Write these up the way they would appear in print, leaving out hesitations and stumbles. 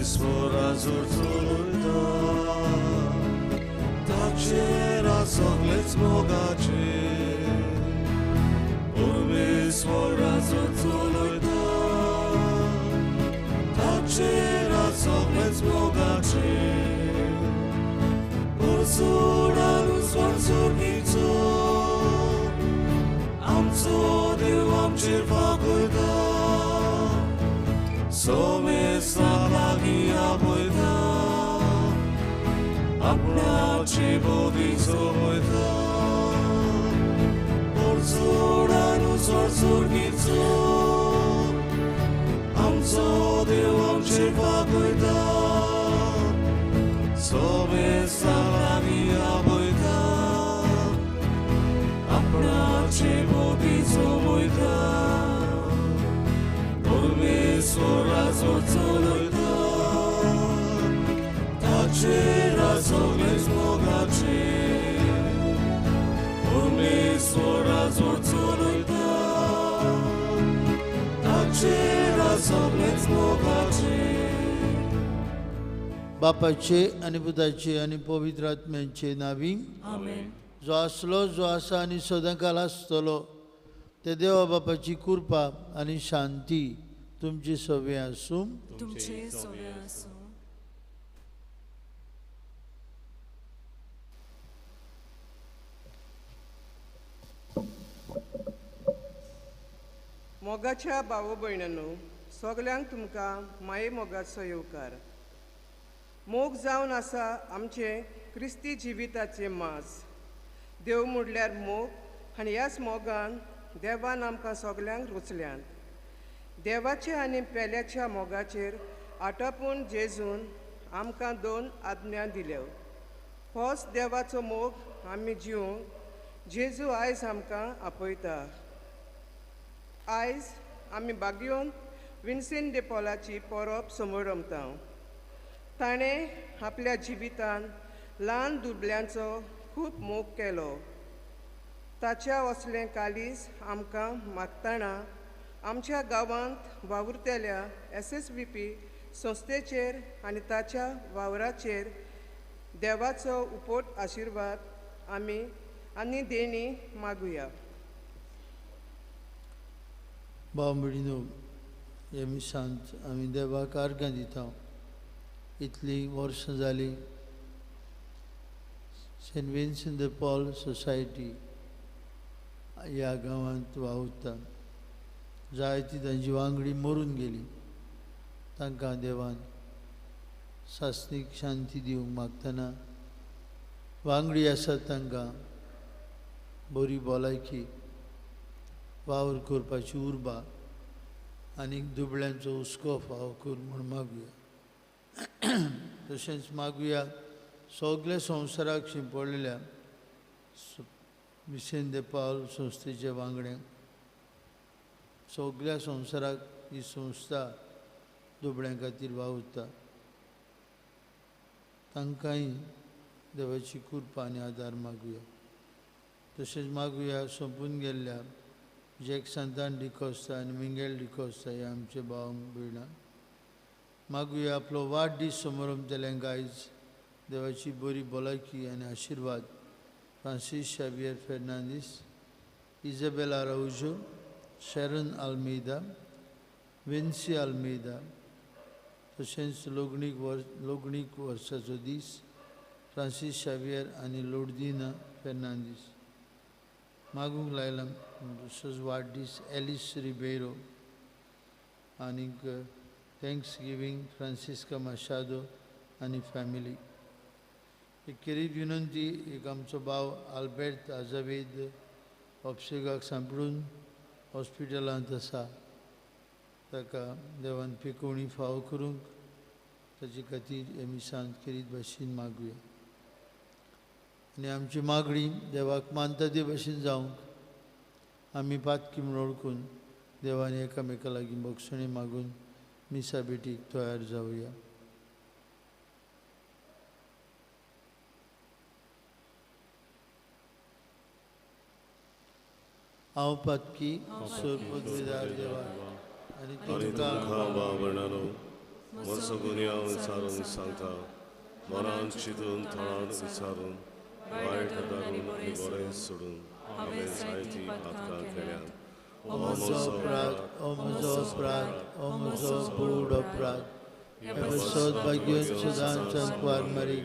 परमेश्वरा जोर चलयता ताचेर सगळेच मोगाचे परमेश्वरा जोर चलयता ताचेर सगळेच मोगाचे परसोडानु स्वर्गीचो आमचो देव आमचेर फागयता सोमेसा लागीं आपयता आपणाची बोधी सोबयता परसोडानु स्वर्गीचो आमचो देव आमचेर फागयता सोमेसा लागीं आपयता आपणाची बोधी सोबयता परमेश्वरा जोर चलयता ताचेर सगळेच मोगाचे परमेश्वरा जोर चलयता ताचेर सगळेच मोगाचे. बापाचे आनी पुताचे आनी पवित्र आत्म्याचे नावी आमेन. जो आसलो जो आसा आनी सदांकाल आसतलो ते देवा बापाची कृपा आनी शांती तुमची सवे आसूं. तुमचे सवे आसूं. मोगाच्या भाव भयणांनो, सगल्यांक तुमकां माये मोगाचो येवकार. मोग जावन आसा आमचें क्रिस्ती जिविताचें मास. देव म्हणल्यार मोग आनी ह्याच मोगान देवान आमकां सगल्यांक रुचल्यात. देवाच्या आनी पेल्याच्या मोगाचेर आटापून जेजून आमकां दोन आज्ञा दिल्यो. होच देवाचो मोग आमी जिवंक जेजू आयज आमकां आपयता. आयज आमी बागयोन विन्सेंट दे पॉलाची परब समरमता. ताणें आपल्या जिवितान ल्हान दुबल्यांचो खूब मोग केलो. ताच्या असलें कालीज आमकां मागतना आमच्या गांवांत वावुरतल्या SSVP संस्थेचेर आनी ताच्या वावराचेर देवाचो उपोट आशिर्वाद आमी आनी देणी मागुया. भाव भयणीनो, हे मिसांत आमी देवाक आर्गां दिता. इतलीं वर्सां जालीं Saint Vincent de Paul society ह्या गांवांत वावुरता. जायती तांची वांगडी मरून गेली. तांकां देवान सासणीक शांती दिवंक मागतना वांगडी आसात तांकां बरी भलायकी, वावर करपाची उर्बा आनी दुबळ्यांचो हुस्को फावो कर म्हूण मागुया. तशेंच मागुया सगल्या संवसाराक शिंपडलेल्या विन्सेंट दे पावल संस्थेच्या वांगड्यांक. सगल्या संवसाराक ही संस्था दुबळ्यां खातीर वावुरता. तांकांय देवाची कृपा आनी आदार मागुया. तशेंच मागुया सोंपून गेल्ल्या जॅक सांतान डिकोस्ता आनी मिंगेल डिकोस्ता हे आमचे भाव भयणां. मागुया आपलो वाडदीस समरमतल्यांक आयज देवाची बरी भलायकी आनी आशिर्वाद. Francis Xavier Fernandes, Isabel Araujo, Sharon Almeida, Vincy Almeida. तशेंच लोगणीक वर्साचो दीस फ्रांसीस शावियर आनी लोर्दिना फेर्नांदीस. मागूंक लायला तसोच वाडदीस एलिस रिबेरो आनीक thanks giving Franziska Machado आनी फॅमिली. एक खेरीत विनंती, एक आमचो भाव आल्बेर्त आजावेद ऑपसेगाक सांपडून हॉस्पिटलांत आसा. ताका देवान पिकोवणी फावो करूंक ताचे खातीर हे मिसांत खेरीत भाशेन मागुया. आनी आमची मागणी देवाक मानता ते भाशेन जावंक आमी पातकी म्हूण वळखून देवान एकामेका लागीं बक्षणी मागून मिसा भेटीक तयार जावया. हांव पातकी सोरपदवीदार देवा आनी तुमकां म्हजो गुन्यांव विचारून सांगता, मनान चिंतून थोडान विचारून वायट हातारून आनी बरें सोडून हांवें जायतीं पातकां केल्यात. ओ म्हजो अपराध, ओ म्हजो अपराध, ओ म्हजो बूड अपराध. हे पासत भाग्योन सदांच सांकवार मारी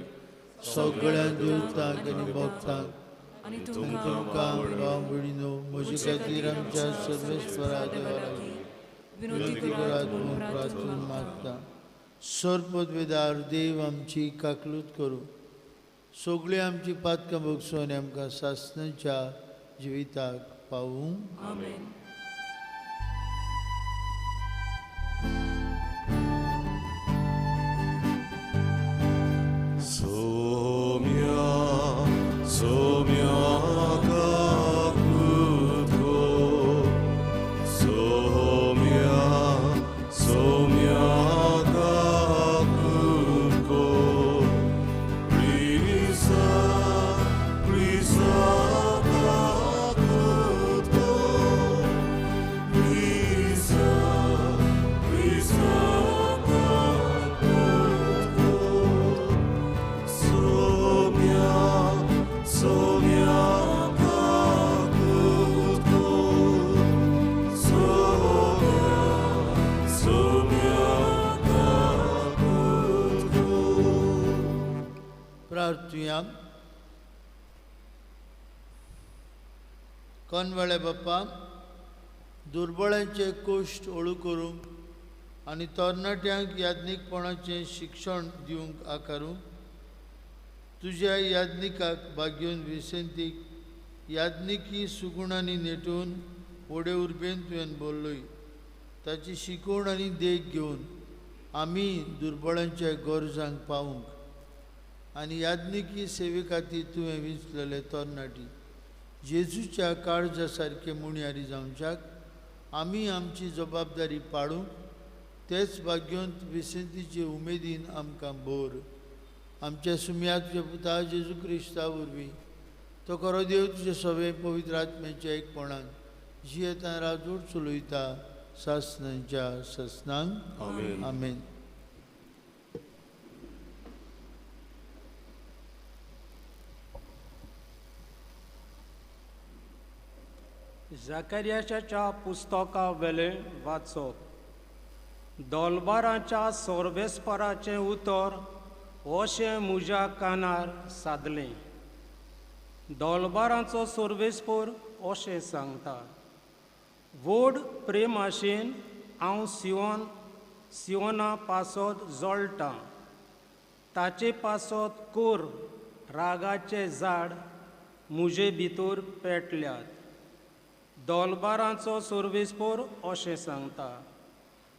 सगळ्या देवतांक आनी भक्तांक आनी तुमकां भाव भयणीनो म्हजे खातीर आमच्या सर्वेस्परा देवा लागीं विनंती करात म्हूण प्रार्थना मागता. सर्पदवेदार देव आमची काकलूत करूं, सगळीं आमची पातकां भोगसूं आनी आमकां सासणाच्या जिविताक पावूं. आमेन. सोम्या सोम्या काकूत कर, सोम्या सोम्या काकूत कर, प्रिसा प्रिसा काकूत कर, प्रिसा प्रिसा काकूत कर, सोम्या सोम्या काकूत कर, सोम्या सोम्या काकूत कर. प्रार्थुया. कोनवेळे बाप्पा, दुर्बळांचे कोश्ट हळू करूंक आनी तरणाट्यांक याज्ञीकपणाचें शिक्षण दिवंक आकारूंक तुज्या याज्ञिकाक भाग्योन विसेंतीक याज्ञिकी सुगुणांनी नेटून व्हडे उर्बेन तुवें बोल्लोय. ताची शिकवण आनी देख घेवन आमी दुर्बळांच्या गरजांक पावूंक आनी याज्ञिकी सेवे खातीर तुवें विंचलेले तरणाटी जेजूच्या काळजा सारके मुणयारी जावच्याक आमी आमची जबाबदारी पाळूंक तेच भाग्योंत विसेंतीचे उमेदीन आमकां भर. आमच्या सुम्या तुज्या पुता जेजू क्रिस्ता वरवीं तो खरो देव तुजे सगळे पवित्र आत्म्याच्या एकपणान जियेता राजूड चलयता सासणांच्या सासणांक. आमेन. आमेन. जाकरियाच्या पुस्तका वेलें वाचप. दोलबाराच्या सोर्बेस्पराचें उतर अशें म्हज्या कानार सादलें. दोलबारांचो सोर्बेस्पोर अशें सांगता, व्हड प्रेमाशेन हांव सियोना पासत जळटां, ताचे पासत कोर रागाचे झाड म्हजे भितर पेटल्यात. दोलबारांचो सोर्बेस्पोर अशें सांगता,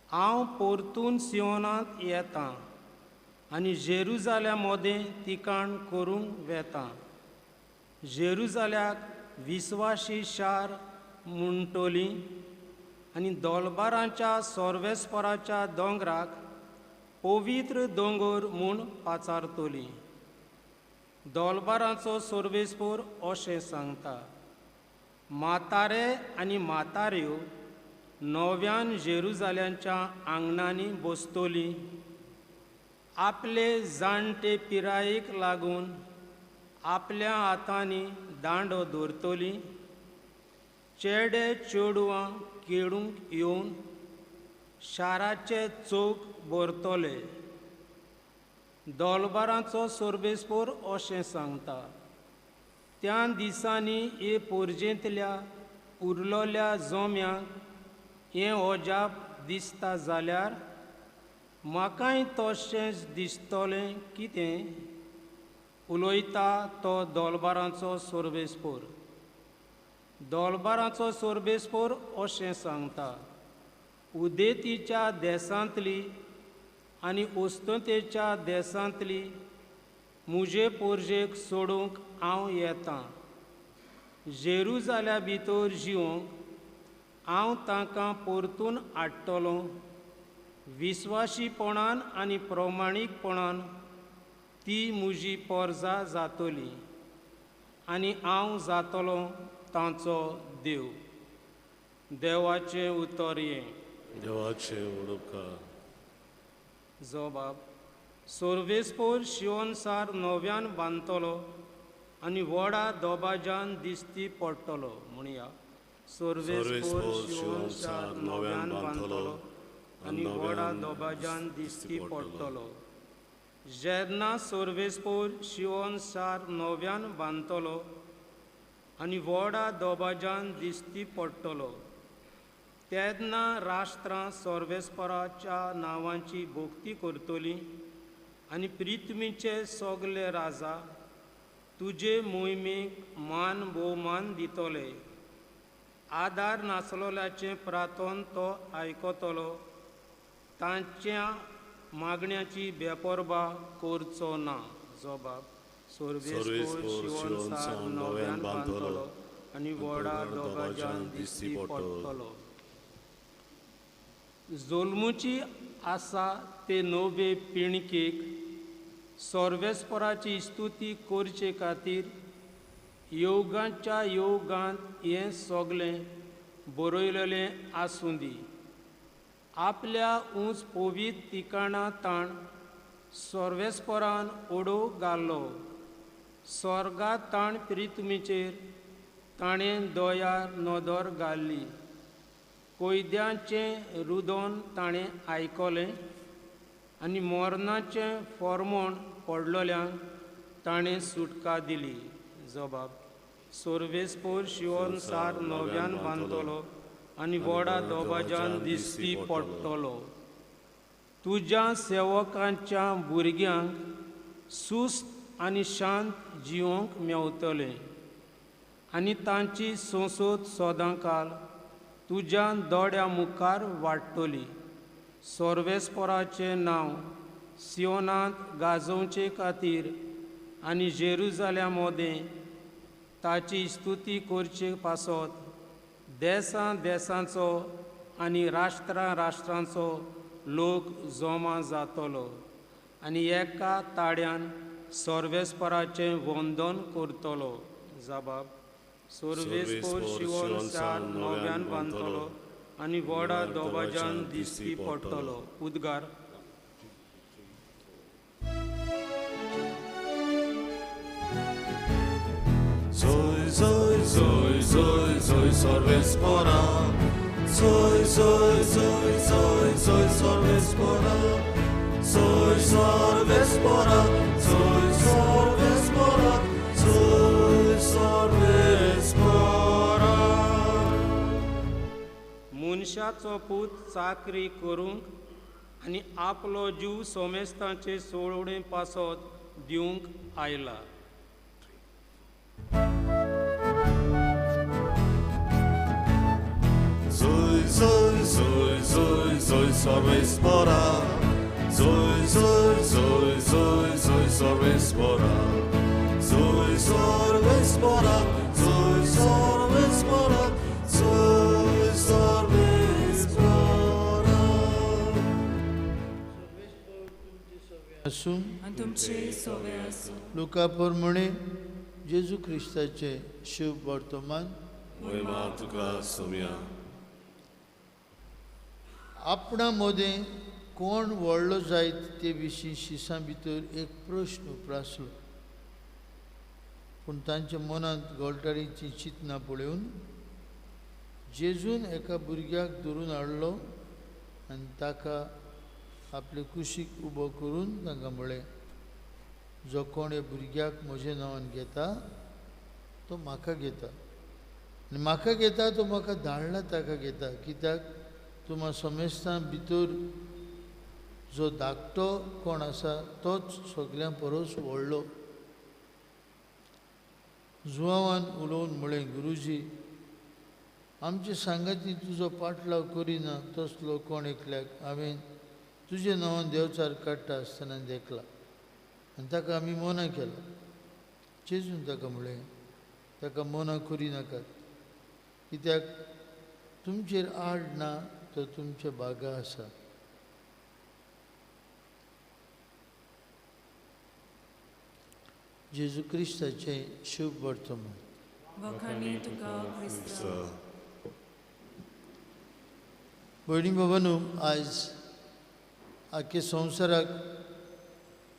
हांव परतून सियोनांत येता आनी जेरुजाल्या मदें तिकाण करूंक वेता. जेरुजाल्याक विस्वाशी शार म्हणटली आनी दोलबारांच्या सोर्वेस्पराच्या दोंगराक पवित्र दोंगर म्हूण पाचारतली. दोलबारांचो सोर्बेस्पोर अशें सांगता, म्हातारे आनी म्हाताऱ्यो नव्यान जेरुजाल्यांच्या आंगणांनी बसतली. आपले जाणटे पिरायेक लागून आपल्या हातांनी दांडो दवरतली. चेडे चेडवां खेळूंक येवन शाराचे चौक भरतले. दोलबारांचो सोर्बेस्पोर अशें सांगता, त्या दिसांनी हे पोरजेंतल्या उरलोल्या जोम्यांक हें अजाप दिसता जाल्यार म्हाकाय तशेंच दिसतलें कितें? उलयता तो दोलबारांचो सोर्बेस्पोर. दोलबारांचो सोर्बेस्पोर अशें सांगता, उदेंतीच्या देसांतली आनी अस्तंतेच्या देसांतली म्हजे पोरजेक सोडूंक हांव येतां. जेरुजाल्या भितर जिवंक हांव तांकां परतून हाडटलो. विस्वाशीपणान आनी प्रमाणीकपणान ती म्हजी पोरजा जातली आनी हांव जातलो तांचो देव. देवाचें उतर हें. देवाचें उडोवप. जबाब सोर्वेस्पोर शिवोन सार नव्यान बांदतलो आनी व्हडा दोबाज्यान दिश्टी पडटलो. म्हणया सोर्वेस्पोर शिवोन सार नव्यान बांदतलो आनी व्हडा दोबाज्यान दिश्टी पडटलो. जेन्ना सोर्वेस्पोर शिवोन सार नव्यान बांदतलो आनी व्हडा दोबाज्यान दिश्टी पडटलो तेन्ना राष्ट्रां सोर्वेस्पोराच्या नांवाची भक्ती करतली आनी प्रिथ्वीचे सगले राजा तुजे मोहिमेक मान भोवमान दितले. आदार नासलोल्याचें प्रार्थन तो आयकतलो, तांच्या मागण्याची बेपर्वा करचो ना. जबाब सोर्वेस्पोर शिवोन सार नव्यान बांदतलो आनी व्हडा दोबाज्यान दिश्टी पडटलो. जोल्मुची आसा ते नवे पिणकेक सोर्वेस्पोराची स्तुती करचे खातीर योगाच्या योगांत हें सगळें बरयलेलें आसूं दी. आपल्या उंच पवित्र ठिकाणा ताण सोर्वेस्पोरान ओडो घालो. स्वर्गात ताण प्रिथ्वीचेर ताणें दया नदर घाली. कोयद्यांचें रुदन ताणें आयकलें आनी मरणाचें फॉर्मोण पडलोल्यांक ताणें सुटका दिली. जबाब सोर्वेस्पोर शिवोन सार नव्यान बांदतलो आनी व्हडा दोबाज्यान दिश्टी पडटलो. तुज्या सेवकांच्या भुरग्यांक सुस्त आनी शांत जिवंक मेवतलें आनी तांची संसद सदांकाल तुज्या दोळ्या मुखार वाडटली. सोर्वेस्पोराचें नांव सियोनांत गाजोवचे खातीर आनी जेरुजाल्या मदें ताची स्तुती करचे पासत देसां देसांचो आनी राष्ट्रां राष्ट्रांचो लोक जमा जातलो आनी एका ताड्यान सोर्वेस्पोराचें वंदन करतलो. जबाब सोर्वेस्पोर शिवोन सार नव्यान बांदतलो आनी व्हडा दोबाज्यान दिश्टी पडटलो. उद्गार. Zoy zoy zoy zoy zoy Sorvespora, zoy zoy zoy zoy zoy Sorvespora, zoy Sorvespora, zoy Sorvespora, zoy Sorvespora. मनशाचो पूत चाकरी करूंक आनी आपलो जीव सोमेस्तांचे सोडणे पासत दिवंक आयला. Zoy zoy zoy zoy zoy Sorvespora, zoy zoy zoy zoy zoy Sorvespora, zoy Sorvespora, zoy Sorvespora, zoy Sorvespora. आसूं आनी तुमचे सोवे आसूं. लुका प्रमाणे जेजू क्रिस्ताचे शुभ वर्तमान. महिमा तुका सोम्या. आपणा मदें कोण व्हडलो जायत ते विशीं शिसां भितर एक प्रश्न उप्रासलो, पूण तांच्या मनांत गोलटारीचीं चिंतनां पळोवन जेजून एका भुरग्याक धरून हाडलो आनी ताका आपले कुशीक उबो करून तांकां म्हळें, जो कोण ह्या भुरग्याक म्हज्या नांवान घेता तो म्हाका घेता आनी म्हाका घेता तो म्हाका धाडला ताका घेता. कित्याक तुमा समेस्तां भितर जो धाकटो कोण आसा तोच सगल्यां परस व्हडलो. जुवावान उलोवन म्हळें, गुरुजी, आमचे सांगाती तुजो पाटलाव करिना तसलो कोण एकल्याक हांवें तुजें नांवान देवचार काडटा आसतना देखला आनी ताका आमी मना केला. जेजून ताका म्हळें, ताका मना करिनाकात, कित्याक तुमचेर आड ना तर तुमचे बागा आसा. जेजू क्रिस्ताचें शुभ वर्तमान. वखाणी तुका क्रिस्ता. भयणी बाबांनो, आयज आख्या संवसाराक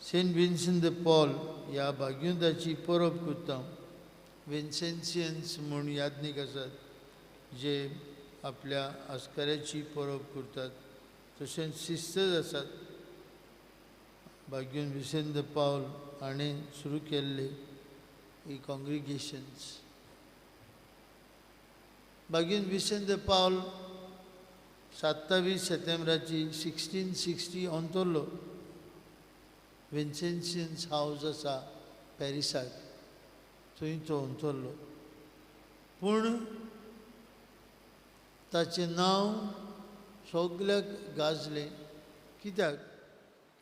सेंट विन्सेंट the Paul ह्या भाग्यवंताची परब करता. विन्सेन्सियन्स म्हूण याज्ञीक आसात जे आपल्या आस्काऱ्याची परब करतात. तशेंच सिस्टर्स आसात भाग्यवंत विन्सेंट the Paul हाणें सुरू केल्ले ही कॉंग्रिगेशन्स. भाग्यवंत विन्सेंट the Paul 27 सप्टेंबराची 1660 अंतरलो. विन्सेन्सियन्स हावज आसा पॅरिसाक, थंय तो अंतरलो. पूण ताचें नांव सगल्याक गाजलें. कित्याक?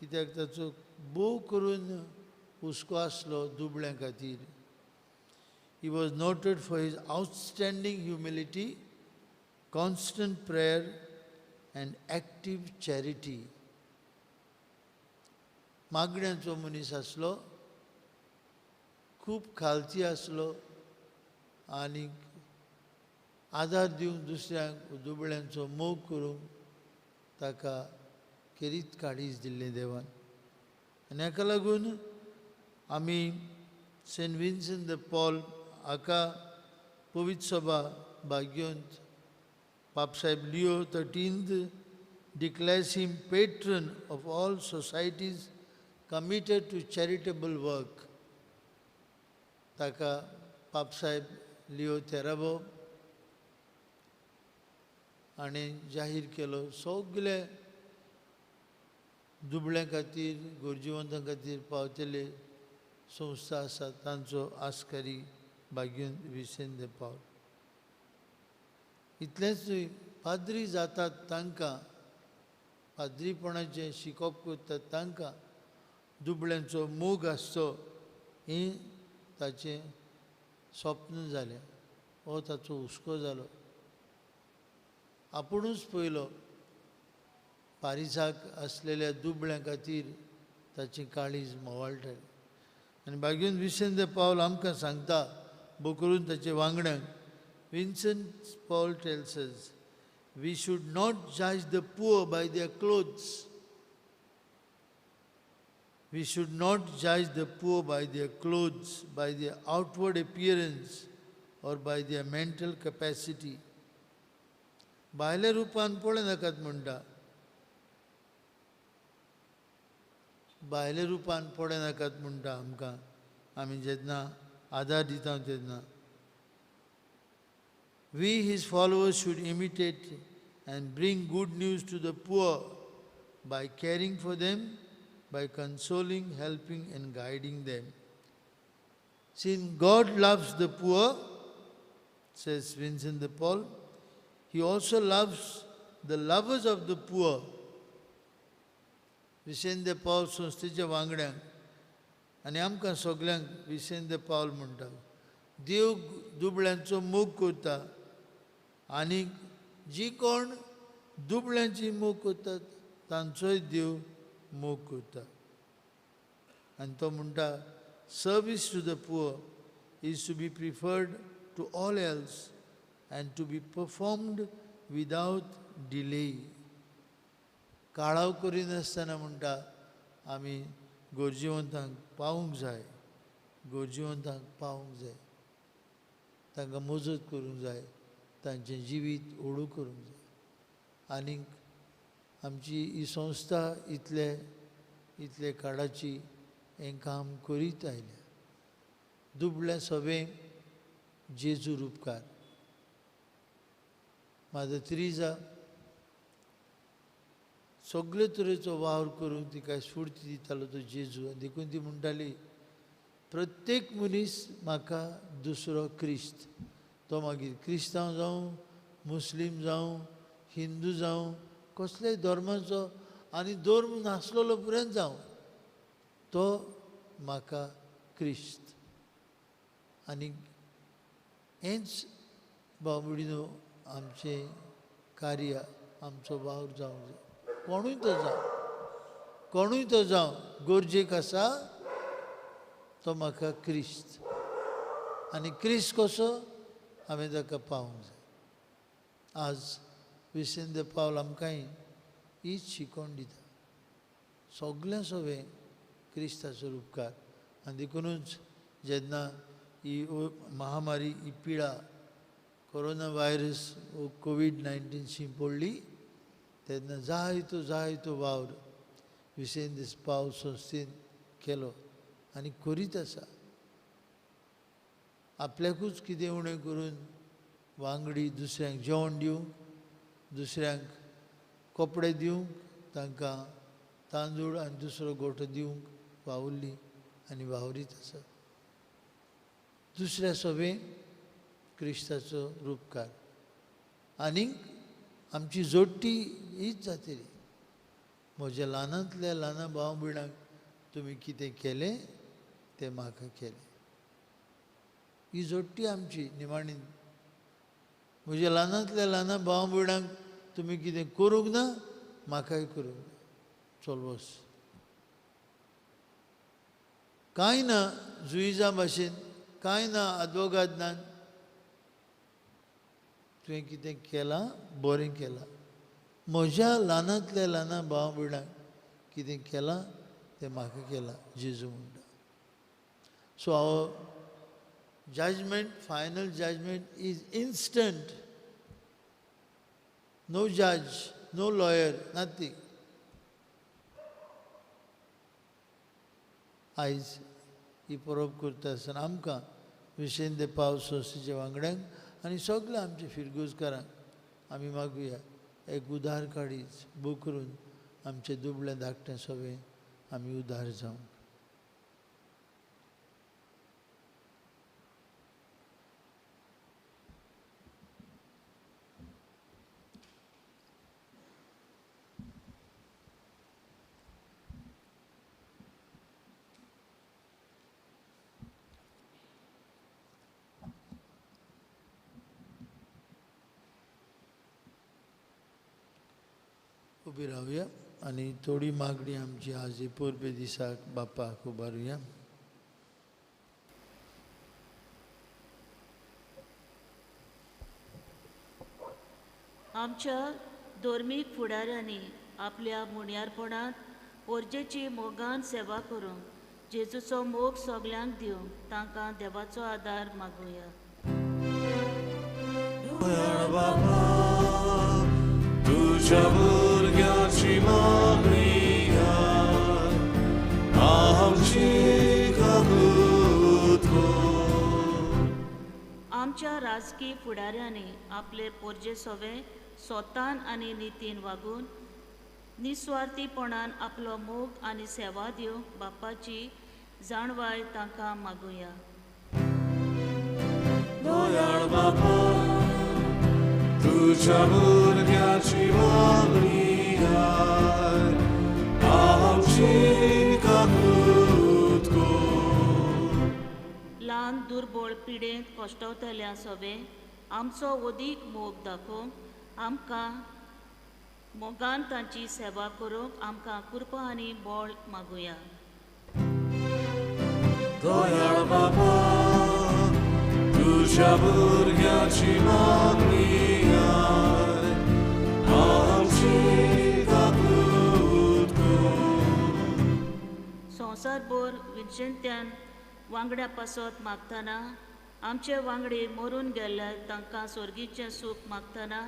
कित्याक ताचो भोव करून हुस्को आसलो दुबळ्यां खातीर. He was noted for his outstanding humility, constant prayer and active charity. मागण्यांचो मनीस आसलो, खूब खालती आसलो आनी आदार दिवन दुसऱ्यांक दुबळ्यांचो मोग करूंक ताका खेरीत काळीज दिल्लें देवान. आनी हाका लागून आमी सेंट विन्सेंट the Paul हाका पवित्र सभा भाग्यवंत Papsaheb Leo XIII declares him patron of all societies committed to charitable work. ताका पापसाहेब लिओ तेरावो हाणें जाहीर केलो सगळे दुबळ्यां खातीर गरजेवंतां खातीर पावतले संस्था आसा तांचो आस्कारी भाग्यवंत विन्सेंट the Paul. इतलेंच न्हय, पाद्री जातात तांकां पाद्रीपणाचें शिकोवप करतात तांकां दुबळ्यांचो मोग आसचो हें ताचें स्वप्न जालें, हो ताचो हुस्को जालो. आपुणूच पयलो पारिसाक आसलेल्या दुबळ्यां खातीर ताचें काळीज मोवाळटालें. आनी भाग्यवंत विन्सेंट the Paul आमकां सांगता भोव करून ताचे वांगड्यांक, Vincent Paul tells us, we should not judge the poor by their clothes. We should not judge the poor by their clothes, by their outward appearance, or by their mental capacity. भायल्या रुपान पळयनाकात म्हणटा, भायल्या रुपान पळयनाकात म्हणटा आमकां आमी जेन्ना आदार दिता तेन्ना. We, his followers, should imitate and bring good news to the poor by caring for them, by consoling, helping and guiding them. Since God loves the poor, says Vincent de Paul, he also loves the lovers of the poor. Vincent de Paul संस्थेच्या वांगड्यांक आनी आमकां सगल्यांक Vincent the Paul म्हणटा, देव दुबळ्यांचो मोग करता आनी जी कोण दुबळ्यांची मोग करतात तांचोय देव मोग करता. आनी तो म्हणटा, service to the poor is to be preferred to all else and to be performed without delay. काळाव करिनासतना म्हणटा आमी गरजेवंतांक पावूंक जाय, गरजेवंतांक पावूंक जाय, तांकां मजत करूंक जाय, तांचें जिवीत ओडू करूंक जाय. आनीक आमची ही संस्था इतले इतले काळाची हें काम करीत आयल्या. दुबळ्या सभें जेजू रुपकार मादर तेरेजा सगळे तरेचो वावर करूंक तिका स्फूर्ती दितालो तो जेजू. आनी देखून ती म्हणटाली, प्रत्येक मनीस म्हाका दुसरो क्रिस्त, तो मागीर क्रिस्तांव जावं, मुस्लीम जावं, हिंदू जावं, कसल्याय धर्माचो आनी धर्म नासलेलो पर्यंत जावं, तो म्हाका क्रिस्त. आनी हेंच भाव भयणीनो आमचें कार्य, आमचो वावर जावंक जाय. कोणूय तो जावं, कोणूय तो जावं, गरजेक आसा तो म्हाका क्रिस्त. आनी क्रिस्त कसो हांवें ताका पावूंक जाय. आज विन्सेंट the Paul आमकांय हीच शिकवण दिता. सगळ्यां सवें क्रिस्ताचो उपकार. आनी देखुनूच जेन्ना ही महामारी, ही पिडा कोरोना व्हायरस वो कोवीड-19 शी पडली तेन्ना जायतो जायतो वावर विसेंत दे पावल संस्थेन केलो आनी करीत आसा. आपल्याकूच कितें उणें करून वांगडी दुसऱ्यांक जेवण दिवंक, दुसऱ्यांक कपडे दिवंक, तांकां तांदूळ आनी दुसरो गोठो दिवंक वावुरली आनी वावरीत आसा. दुसऱ्या सभेन क्रिस्ताचो रुपकार. आनीक आमची जोडटी हीच जातली. म्हज्या ल्हानांतल्या ल्हाना भाव भयणांक तुमी कितें केलें तें म्हाका केलें. ही जोडटी आमची निमाणी. म्हज्या ल्हानांतल्या ल्हाना भाव भयणांक तुमी कितें करूंक ना, म्हाकाय करूंक ना. चल वस. कांय ना जुईजा भाशेन, कांय ना आदवोगाद ना. तुवें कितें केलां बरें केलां. म्हज्या ल्हानांतल्या ल्हाना भाव भयणांक कितें केलां तें म्हाका केलां, जेजू म्हणटा. So our judgment, final judgment is instant. No judge, no lawyer, nothing. आयज ही परब करता आसतना आमकां विसेंत दे पावल संस्थेच्या वांगड्यांक आनी सगळ्या आमच्या फिरगोजकारांक आमी मागुया एक उदार काडीच बो करून आमचें दुबळें धाकटें सगळें आमी उदार जावंक. उबी रावया आनी थोडी मागणी आमची आज परबे दिसाक बापाक उबारुया. आमच्या धर्मीक फुडाऱ्यांनी आपल्या मुण्यारपणांत पोरजेची मोगान सेवा करूंक जेजूचो मोग सगल्यांक दिवंक तांकां देवाचो आदार मागुया. तुज्या भुरग्याची मागणी आमची कबूत कर. आमच्या राजकीय फुडाऱ्यांनी आपले पोरजे सवे स्वतान आनी नितीन वागून निस्वार्थीपणान आपलो मोग आनी सेवा दिवंक बापाची जाणवाय तांकां मागुया. दयाळ बापा तुज्या भुरग्याची मागणी आमची कबूत कर. ल्हान दुर्बळ पिडेंत कश्टवतल्या सवे आमचो अदीक मोग दाखोवंक आमकां मोगान तांची सेवा करूंक आमकां कृपा आनी बळ मागुया. दयाळ बापा तुज्या भुरग्याची मागणी आमची कबूत कर. संवसारभर विन्सेंत्यान वांगड्या पासत मागतना आमचे वांगडी मरून गेल्ल्या तांकां स्वर्गीचें सूख मागतना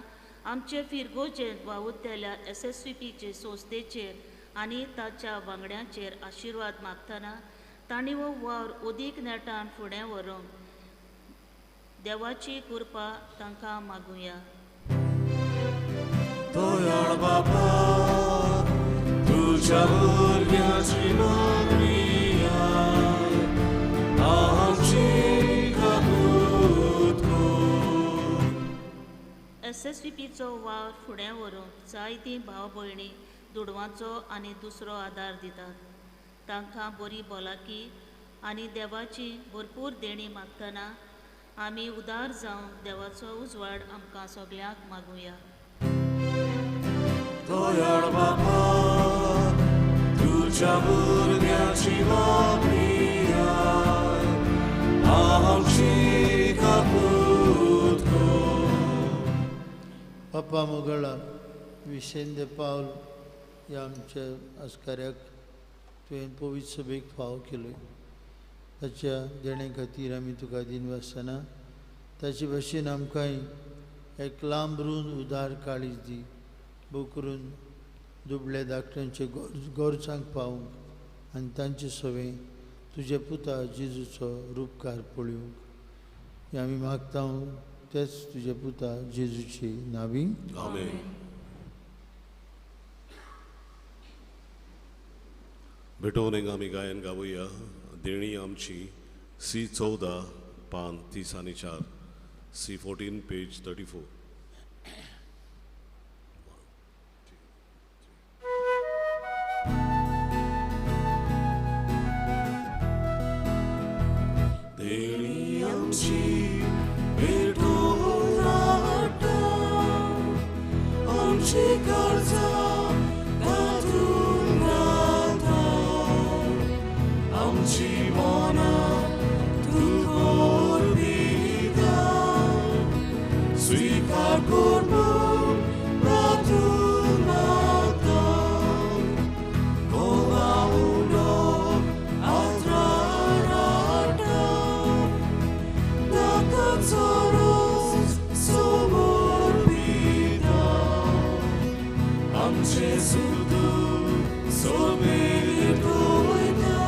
आमचे फिरगोजेंत वावुरतल्या SSVPचे संस्थेचेर आनी ताच्या वांगड्यांचेर आशिर्वाद मागतना तांणी हो वावर अदीक नेटान फुडें व्हरूंक देवाची कृपा तांकां मागुया. दयाळ बापा तुज्या भुरग्याची मागणी आमची कबूत कर. SSVPचो वावर फुडें व्हरूंक जायतीं भाव भयणी दुडवांचो आनी दुसरो आदार दितात. तांकां बरी भलायकी आनी देवाची भरपूर देणी मागतना आमी उदार जावंक देवाचो उजवाड आमकां सगल्यांक मागुया. दयाळ बापा तुज्या भुरग्याची मागणी आमची कबूत कर. बापा मोगळा विसेंत दे पावल ह्या आमच्या अस्काऱ्याक तुवें पवित्र सभेक फावो केलो ताच्या देणे खातीर आमी तुका दिनवासतना ताचे भाशेन आमकांय एक लांब रूंद उदार काळीज दी भोव करून दुबल्या धाकट्यांचे गरजांक पावूंक आनी तांचे सवें तुज्या पुता जेजूचो रुपकार पळोवंक हें आमी मागता तेच तुज्या पुता जेजूची नावी. आमेन. भेटोवन आमी गायन गावया देणी आमची सी 14 पान 30 आनी 4 सी 14 पेज 34. देणी आमची भेटोवन हाडटा आमची गरजा तातूंत रावता आमची मनां तुका अर्पिता स्वीकार कर म्हूण प्रार्थून मागता कोला उदक आत्रार हाडटा ताकाचो रोस समर्पिता आमचें सुखदुख सभेर वयता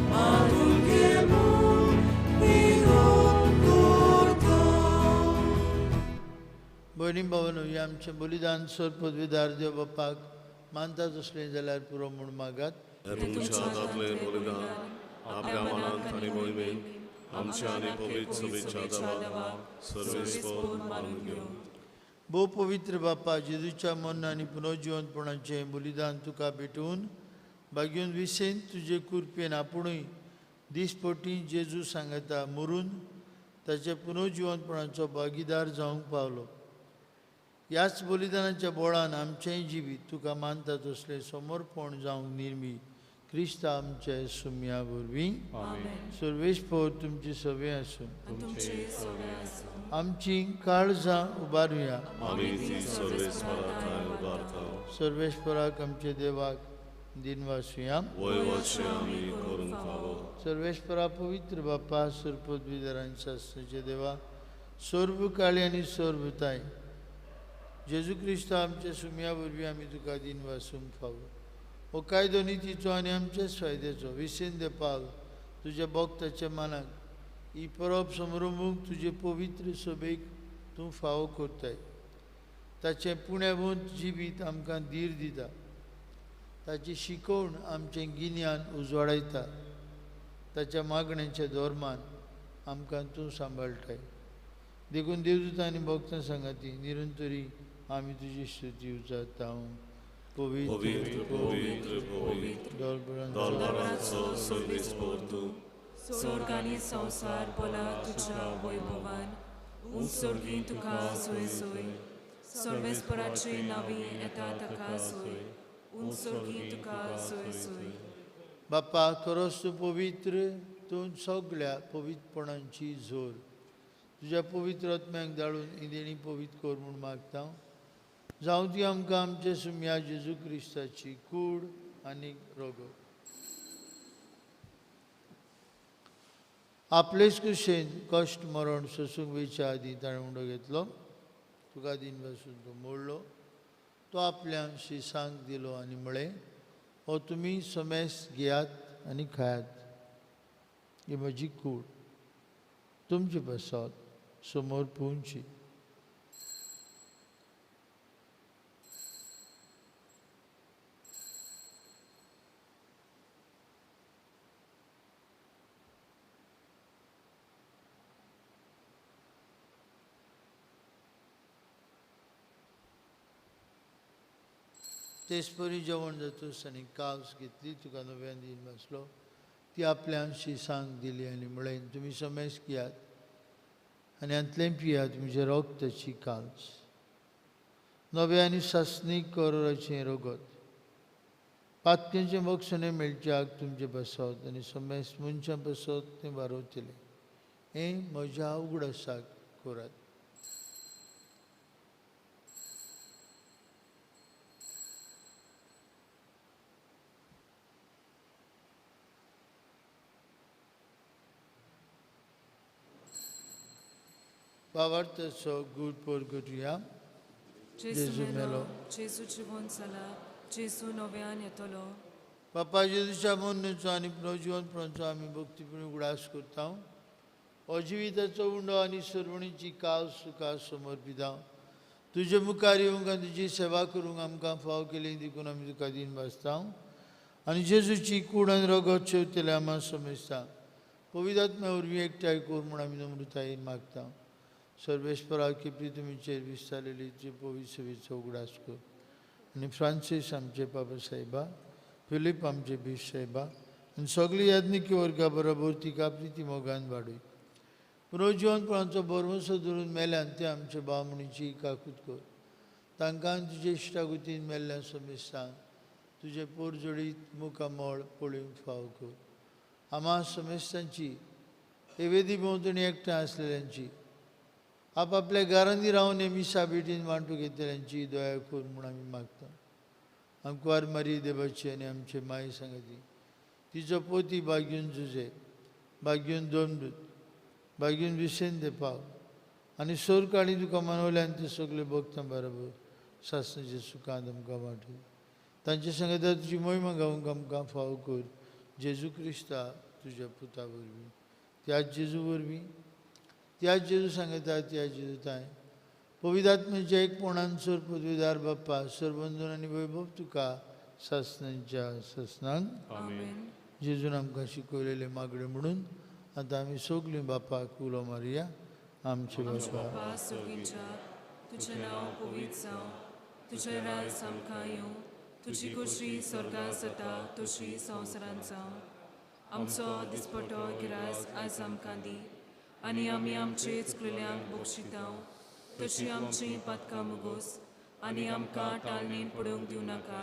मारून घे म्हूण विनोद करता. भयणी भावांनो हें आमचें बलिदान सर पदवीदार देव बापाक मानता तसलें जाल्यार पुरो म्हूण मागात. तुमच्या हातांतलें बलिदान आपल्या मनांत आनी मोहिमेन आमच्या आनी पवित्र सभेच्या देवाक सर्वेस्पर मानून घेवं. भोव पवित्र बापा जेजूच्या मन आनी पुनर्जिवंतपणाचें बलिदान तुका भेटून बागेवन विसेन तुजे कृपेन आपुणूय दीसपटी जेजू सांगता मरून ताच्या पुनर्जिवंतपणाचो भागीदार जावंक पावलो. ह्याच बलिदानाच्या बोळान आमचेंय जिवीत तुका मानता तसलें समर्पण जावंक निर्मी क्रिस्ता आमच्या सुम्या वरवीं. सर्वेस्पर तुमची सवे आसूं. आमची काळजां उबारुया. सर्वेस्पराक आमच्या देवाक दिनवासुया. सर्वेस्परा पवित्र बापा सरपदविदारांच्या शास्त्राचे देवा सर्व काळी आनी सर्वताय जेजू क्रिस्त आमच्या सुम्या वरवीं आमी तुका दिनवासूंक फावो. हो कायदो नितीचो आनी आमच्याच फायद्याचो विसेंत दे पावल तुज्या भक्ताच्या मनाक ही परब समरंभूंक तुजे पवित्र सभेक तूं फावो करताय. ताचें पुण्यावंत जिवीत आमकां धीर दिता. ताची शिकवण आमचें गिन्यान उजवाडायता. ताच्या मागण्याच्या धर्मान आमकां तूं सांबाळटाय. देखून देवदूत आनी भक्तां सांगाती निरंतरी आमी तुजी स्तुती उचारता. पवित्र पवित्र पवित्र दरबाराचो सर्वेस्पर तूं स्वर्ग आनी संवसार बोला तुज्या वैभवान उंच स्वर्गीं तुका सोय सोय सर्वेस्पराचे नांवी येता ताका सोय उंच स्वर्गीं तुका सोय सोय. बापा खरोच तूं पवित्र तूं सगळ्या पवित्रपणांची जोर तुज्या पवित्र आत्म्याक धाडून ही देणी पवित्र कर म्हूण मागता. जावं ती आमकां आमच्या सुम्या जेजू क्रिस्ताची कूड आनी रोगो. आपलेच कुशेन कश्ट मरण सोसूंक वयच्या आदीं ताणें उंडो घेतलो तुका दिनवासून तो मोडलो तो आपल्या शिसांक दिलो आनी म्हळें हो तुमी समेस घेयात आनी खायात ही म्हजी कूड तुमचे पासत समोर पुवची. तेचपरी जेवण जातूच आनी कावस घेतली तुका नव्यान दिन बसलो ती आपल्या शिसांक दिली आनी म्हळें तुमी समेस घेयात आनी हांतलें पियात तुमचें रगताची काल्स नव्या आनी सासणीक करोराचें रगत पातकेचें बक्षणें मेळच्याक तुमचें बसत आनी समेस मनशां बसत तें वारवतलें हें म्हज्या उगडासाक करात. भावार्थाचो गूट परगटुया. जेजू मेलो, जेजू जिवन जाला, जेजू नव्यान येतलो. बापा जेजूच्या मरणाचो आनी पुनर्जिवनपणाचो आमी भक्तीपूर्ण उगडास करता. हो जिविताचो उंडो आनी सर्वणीची कास तुका समर्पिता. तुजे मुखार येवंक आनी तुजी सेवा करूंक आमकां फाव केली देखून आमी तुका दीन भासता. आनी जेजूची कूड आनी रगत शेवतले आमा समजता. पवित्र आत्म्या वरवीं एकठांय कर म्हूण आमी नम्रतायेन मागता. सर्वेस्परा की तुमीचेर विस्तारलेली तुजे पवित्र सेवेचो उगडास कर. आनी फ्रांसीस आमचे बाबा साहेबा, फिलीप आमचे बीश साहेबा आनी सगळी याज्ञिकी वर्गा बरोबर तिका प्रिती मोगान वाडय. पुनर्जिवनपणाचो भरवंसो धरून मेल्यान ते आमचे भाव म्हणीची काकूत कर. तांकां तुजे इश्टागुतीन मेल्ल्या समेस्तांक तुजे पोरजोडीत मुखामळ पळोवंक फाव कर. आमा समेस्तांची हे वेदी भोंवतणी एकठांय आसलेल्यांची, आपापल्या घरांनी रावन हे मिसा भेटीन वांटूंक घेतल्यांची दया कर म्हूण आमी मागता. आंकवार मारी देवाची आनी आमचे माय सांगती, तिचो पोती बागीवन जुजे, बागीवन दोमदूत, बागीवन विसेंत पाव आनी सोरकाणी तुका मनवल्यान ते सगळे भक्तां बरोबर सासणाचे सुखांत आमकां वांटय. तांचे सांगता तुजी मोहिमा गावंक आमकां फाव कर. जेजू क्रिस्ता तुज्या पुता वरवीं, त्याच जेजू वरवीं, त्याच जेजू सांगता, त्या जेजू ताय पवित्र आत्म्याच्या एकपणान सर पदवीदार बाप्पा सरबंधन आनी वैभव तुका सासणांच्या सासणांक. जेजून आमकां शिकयलेले मागणें म्हणून आतां आमी सगळीं बापाक उलो मारया. आमचे बापा सर्गीच्या, तुजें नांव पवित्र जावं, तुजें राज आमकां येवं, तुजी खोशी स्वर्गांत जाता तशी संवसारांत जावं. आमचो दिसपटो गिरास आज आमकां दी आनी आमी आमचे चुकलेल्यांक बक्षितां तशी आमची पातकां मुगोस आनी आमकां टाळणेन पडूंक दिवं नाका,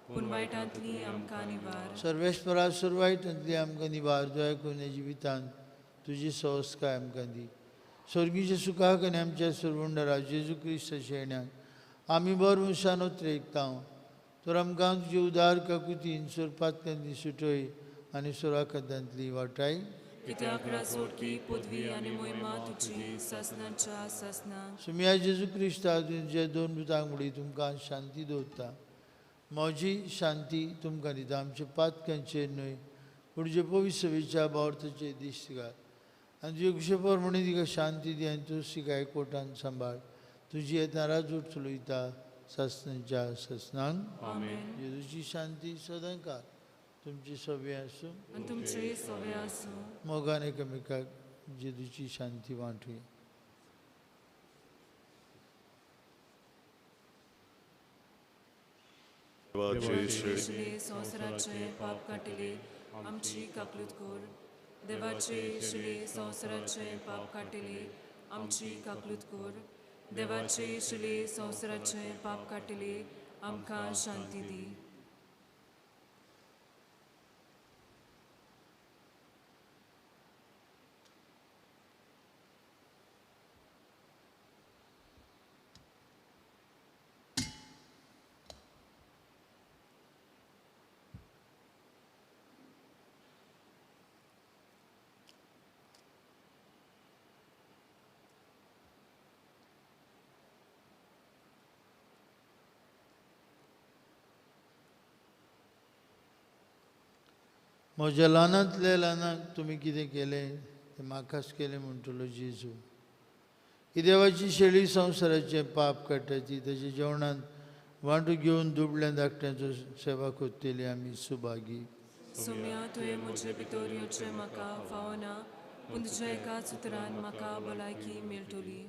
पूण वायटांतली आमकां निवार. सर्वेस्परा सर्व वायटांतली आमकां निवार. दया करून ह्या जिवितांत तुजी संस्कार आमकां दी. स्वर्गीच्या सुखाक आनी आमच्या सर्वंडरा जेजू क्रिस्ताच्या येण्याक आमी बर मनशान उत्रेकता. तर आमकां तुजे उदार काकुतीन सोरपातकांतली सुटय आनी सोराकांतांतली वाटाय. कित्याक राजवटकी पदवी आनी मोहिमा तुजी सासणाच्या सासणाक. सुमिया जेजू क्रिस्ता तुमच्या दोन दुतांक मुडी तुमकां शांती दवरता. म्हजी शांती तुमकां दिता. आमच्या पातकांचेर न्हय पूण तुजे पवित्र सभेच्या भावार्थाचेर दिश्ट घाल आनी तुजे खुशे प्रमाणे तिका शांती दी आनी तूं तिका एकवटान सांबाळ. तुजी येता राजवट चलयता सासणाच्या सासणाक. जेजूची शांती सदांकाळ तुमची सवे आसूं आनी तुमचे सवे आसूं. मोगान एकामेकाक जेजूची शांती वांटुया. संवसाराचे पाप काडटले आमची काकलूत कर. देवाचे शिले संवसाराचे पाप काडटले आमची काकलूत कर. देवाचे शिले संवसाराचे पाप काडटले आमकां शांती दी. म्हज्या ल्हानांतल्या ल्हानाक तुमी कितें केलें तें म्हाकाच केलें म्हणटलो जेजू. ही देवाची शेळी संवसाराचें पाप काडटा ती ताच्या जेवणांत वांटो घेवन दुबळ्या धाकट्यांचो सेवा करतली आमी सुभागी. सोम्या, तुवें म्हजे भितर येवचें म्हाका फावना, पूण तुज्या एकाच उतरान म्हाका भलायकी मेळटली.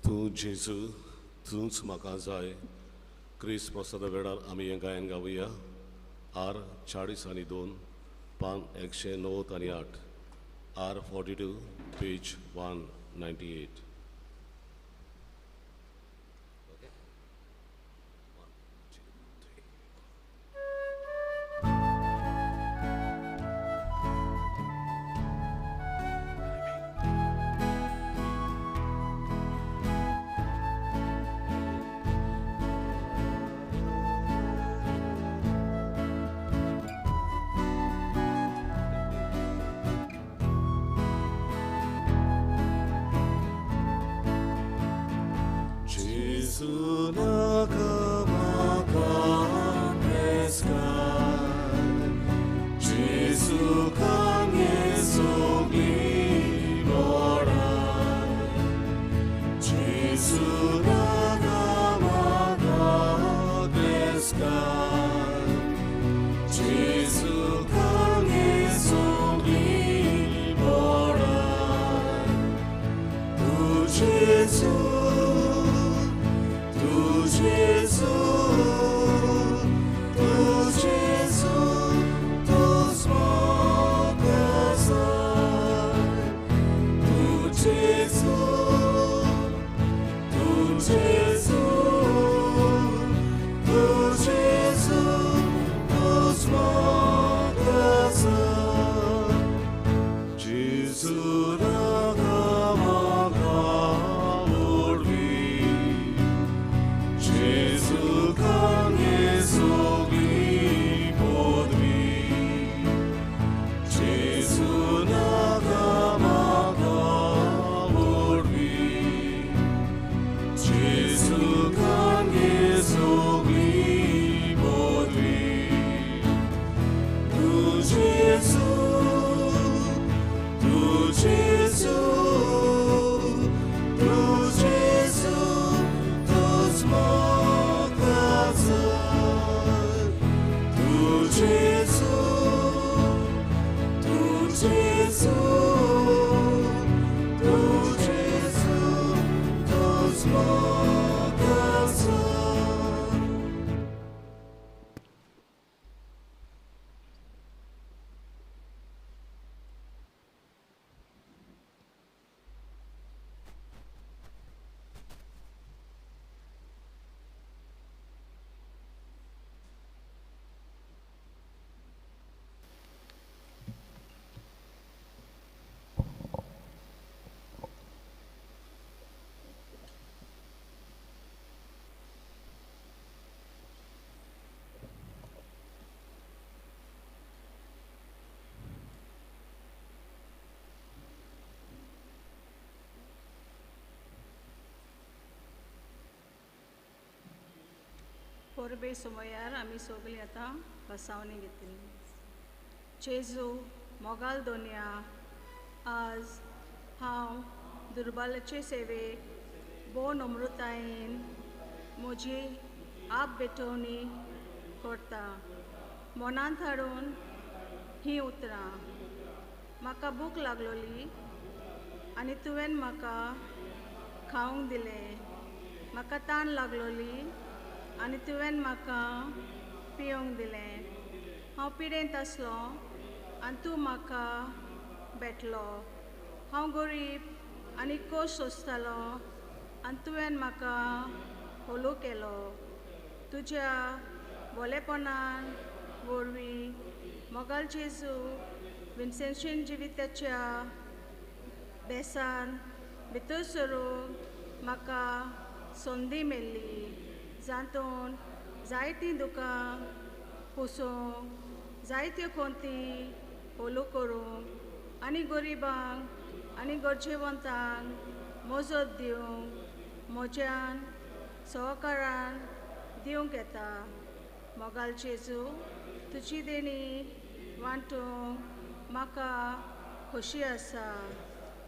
तूं जेजू, तूंच म्हाका जाय, क्रिस्त प्रसादा वेळार आमी हें गायन गावया. आर 42 पान 198, आर 42 पेज 198. परबे सुमयार आमी सगळीं आतां बसावणी घेतली. जेजू मोगाल दोनया, आज हांव दुर्बलाचे सेवेक भोव नम्रतायेन म्हजी आप भेटवणी करता. मनांत हाडून हीं उतरां, म्हाका भूक लागलोली आनी तुवें म्हाका खावंक दिलें, म्हाका ताण लागलोली आनी तुवें म्हाका पिवंक दिलें, हांव पिडेंत आसलो आनी तूं म्हाका भेटलो, हांव गरीब आनी कोश सोंसतालो आनी तुवें म्हाका होलो केलो. तुज्या बोलेपणान वरवीं मोगाल जेजू विन्सेंशियन जिविताच्या बेसान भितर सरूंक म्हाका संदी मेळ्ळी, जातून जायतीं दुकां पुसूंक, जायत्यो कोंती होलो करूंक आनी गरिबांक आनी गरजेवंतांक मजत दिवंक म्हज्यान सहकारान दिवंक येता. मोगाल जेजू, तुजी देणी वांटूंक म्हाका खोशी आसा.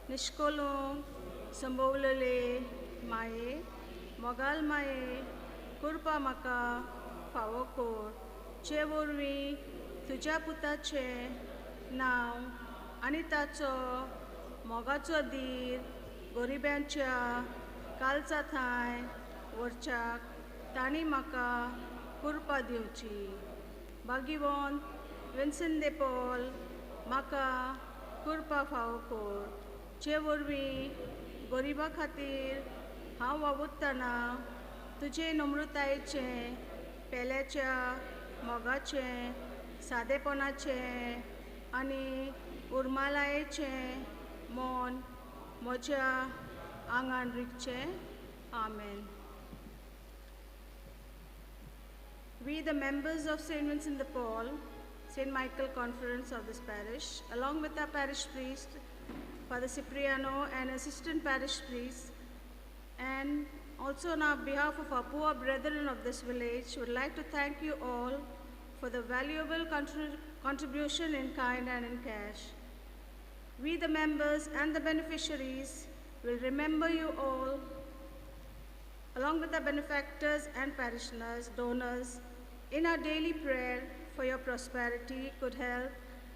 निश्कोलूंक संभवलेले माये, मोगाल माये, कृपा म्हाका फावो कर, जे वरवीं तुज्या पुताचें नांव आनी ताचो मोगाचो धीर गरिब्यांच्या कालचा थांय व्हरच्याक तांणी म्हाका कृपा दिवची. भाग्यवंत विन्सन दे पॉल म्हाका कृपा फावो कर, जे वरवीं गरिबा खातीर हांव वावुरतना तुजे नम्रतायेचें, पेल्याच्या मोगाचें, सादेपणाचें आनी उर्मालायेचें मन म्हज्या आंगान रिगचें. आमेन. We, the members of St. Vincent de Paul, St. Michael Conference of this parish, along with our parish priest, Father Cipriano, and assistant parish priest, and also on our behalf of our poor brethren of this village, would like to thank you all for the valuable contribution in kind and in cash. We, the members and the beneficiaries, will remember you all, along with our benefactors and parishioners, donors, in our daily prayer for your prosperity, good health,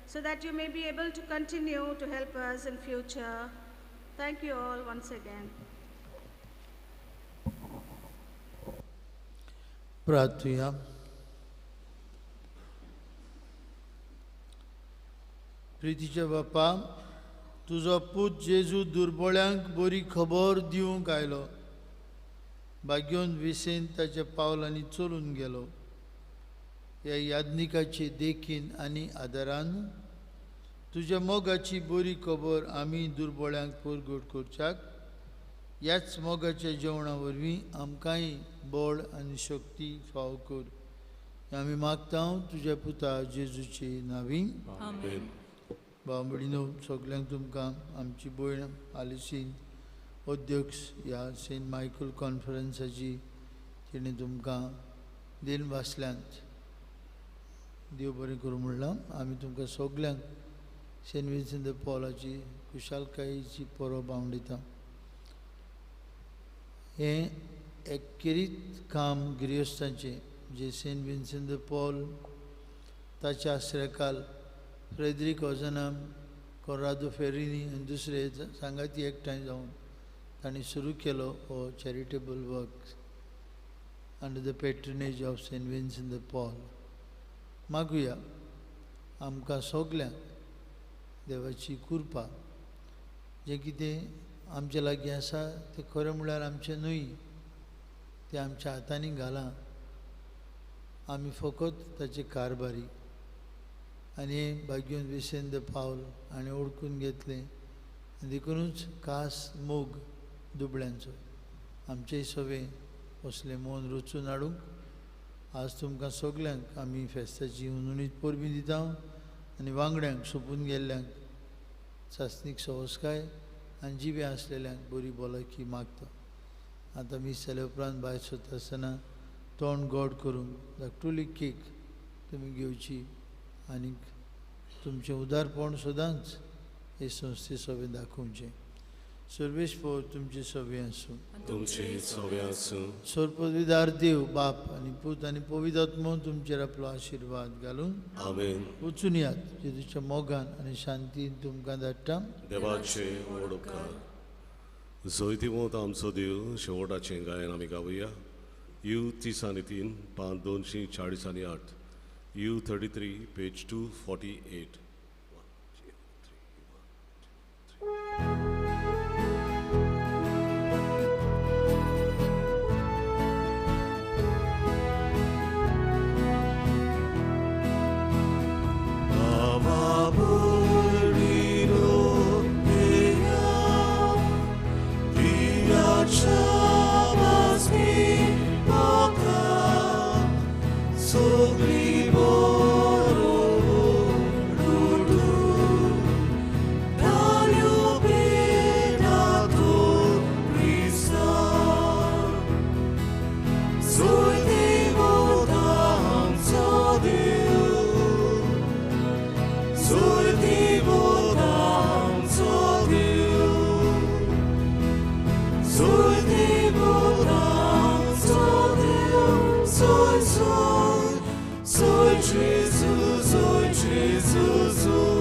so that you may be able to continue to help us in future. Thank you all once again. प्रार्थुया. प्रितीच्या बापा, तुजो पूत जेजू दुर्बळ्यांक बरी खबर दिवंक आयलो. भाग्योन विसेन ताच्या पावलांनी चलून गेलो. ह्या याज्ञिकाचे देखीन आनी आदारान तुज्या मोगाची बरी खबर आमी दुर्बळ्यांक परगट करच्याक ह्याच मोगाच्या जेवणा वरवीं आमकांय बळ आनी शक्ती फावो कर. आमी मागता तुज्या पुता जेजूचे नांवी. आमेन. भाव भयणीनो, सगल्यांक तुमकां आमची भयण आलिसीन अध्यक्ष ह्या सेंट मायकल कॉन्फरन्साची तिणें तुमकां देन वाचल्यांत. देव बरें करूं म्हणलां. आमी तुमकां सगल्यांक सेंट विन्सेंट the पॉलाची खुशालकायेची परब हांव दिता. हें एकेरीत काम गिरेस्तांचें जे सेंट विन्सेंट the Paul ताच्या आश्रयकाल फ्रेदरीक ओजनाम, कोर्रादो फेरिनी आनी दुसरे सांगाती एकठांय जावन तांणी सुरू केलो हो charitable work under the patronage of Saint Vincent de Paul. मागुया आमकां सगल्यांक देवाची कृपा. जें कितें आमच्या लागीं आसा तें खरें म्हळ्यार आमचें न्हय, तें आमच्या हातांनी घालां. आमी फकत ताचे कारभारी. आनी भाग्योन विसेंत पावल आनी ओळखून घेतलें देखुनूच खास मोग दुबळ्यांचो आमचेय सगळें असलें मन रचून हाडूंक आज तुमकां सगल्यांक आमी फेस्ताची हुनहुनीत परबीं दिता आनी वांगड्यांक सोंपून गेल्ल्यांक सासणीक सवसकाय आनी जिवे आसलेल्यांक बरी भलायकी मागता. आतां मीस जाल्या उपरांत भायर सरता आसतना तोंड गोड करूंक धाकटुली केक तुमी घेवची आनी तुमचें उदारपण सदांच हे संस्थे सगळें दाखोवचें. सर्वेस्पर तुमचें सगळें आसूं. तुमचें सगळें आसूं. सर्वपविदार देव बाप आनी पूत आनी पवित्र आत्मो तुमचेर आपलो आशिर्वाद घालून आमेन. वचून यात जेजूच्या मोगान आनी शांतीन तुमकां धाडटा. देवाचे व्हड उपकार. जैतिवंत आमचो देव शेवटाचें गायन आमी गावया. You 30 आनी 3 पांच 248 U 33 page 248. Jesus, oh Jesus, oh.